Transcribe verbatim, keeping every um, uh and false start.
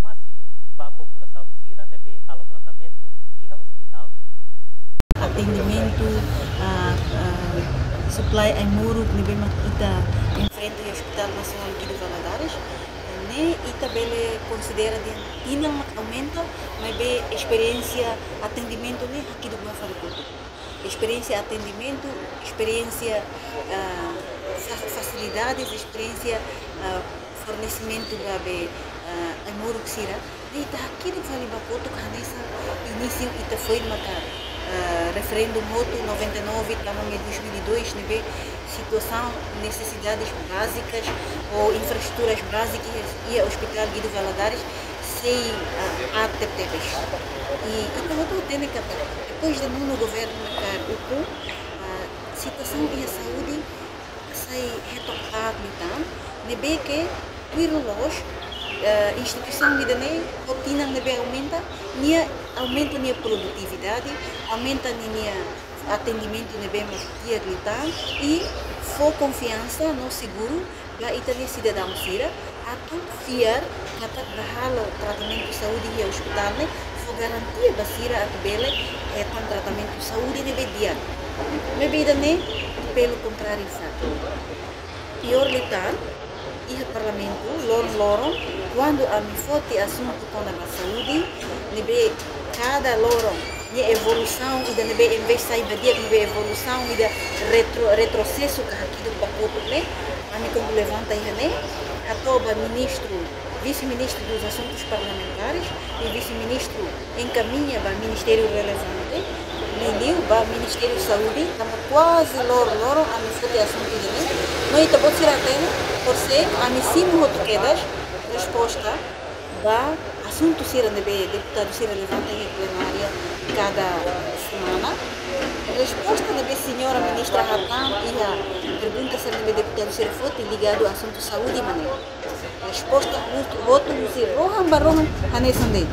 másimu ba populasaun sira ne'ebé halo tratamentu iha ospitál ne'e. Atendimentu, ah, ah, supply ai-moruk ne'ebé mak ita enfrenta iha Hospital Nasionál Guido Valadares, ne'e ita bele konsidera dehan tinan mak aumenta, maibé esperiénsia atendimentu ne'e hakiduk mai fali kotuk. Esperiénsia atendimentu, esperiénsia, ah, fa-, fasilidades, esperiénsia, ah, fornesimentu ba be, ah, ai-moruk sira, ne'e ita hakiduk fali ba kotuk hanesan inísiu ita foin maka, ah, referendum hotu noventa e nove, tama mai dois mil e dois, ne'ebé situasaun, nesesidades bázikas ou infraestruturas bázikas iha Hospital Guido Valadares sei, ah, aat tebetebes. I ita hotu hatene katak depois de nonu governu Maicar ukun, ah, situasaun iha saúde sai hetok aat liután, ne'ebé ke tuir loos, eh, instituisaun ida-ne'e ho tinan ne'ebé aumenta, nia aumenta nia produtividade, aumenta ni-, nia atendimentu ne'ebé mak di'ak liután, i fó konfiansa no seguru ba ita-nia sidadaun sira atu fiar katak bá halo tratamentu saúde iha ospitál ne'e fó garantia ba sira atu bele hetan tratamentu saúde ne'ebé di'ak. Maibé ida-ne'e, pelu kontráriu, fato piór liután, iha parlamentu, loron-loron, kuandu ami foti asuntu kona-ba saúde, ne'ebé kada loron nia evolusaun ida ne'ebé, envezde sai ba di'ak, ne'ebé evolusaun ida retro-, retrosesu ka hakiduk ba kotuk ne'e, ami kuandu levanta iha ne'e, hato'o ba ministru, vise-ministru dos Assuntos Parlamentares i vise-ministru enkamiña ba ministériu relevante, liuliu ba Ministériu Saúde, tanba kuaze loron-loron ami foti asuntu ida-ne'e. No ita-boot sira hatene, horisehik ami simu hotu kedas resposta ba asuntu sira ne'ebé deputadu sira levanta iha plenária kada semana. Resposta ne'ebé señora ministra hatán iha pergunta sira ne'ebé deputadu sira foti ligadu asuntu saúde mak ne'e. Resposta hotu, hotu husi rohan ba rohan hanesan de'it.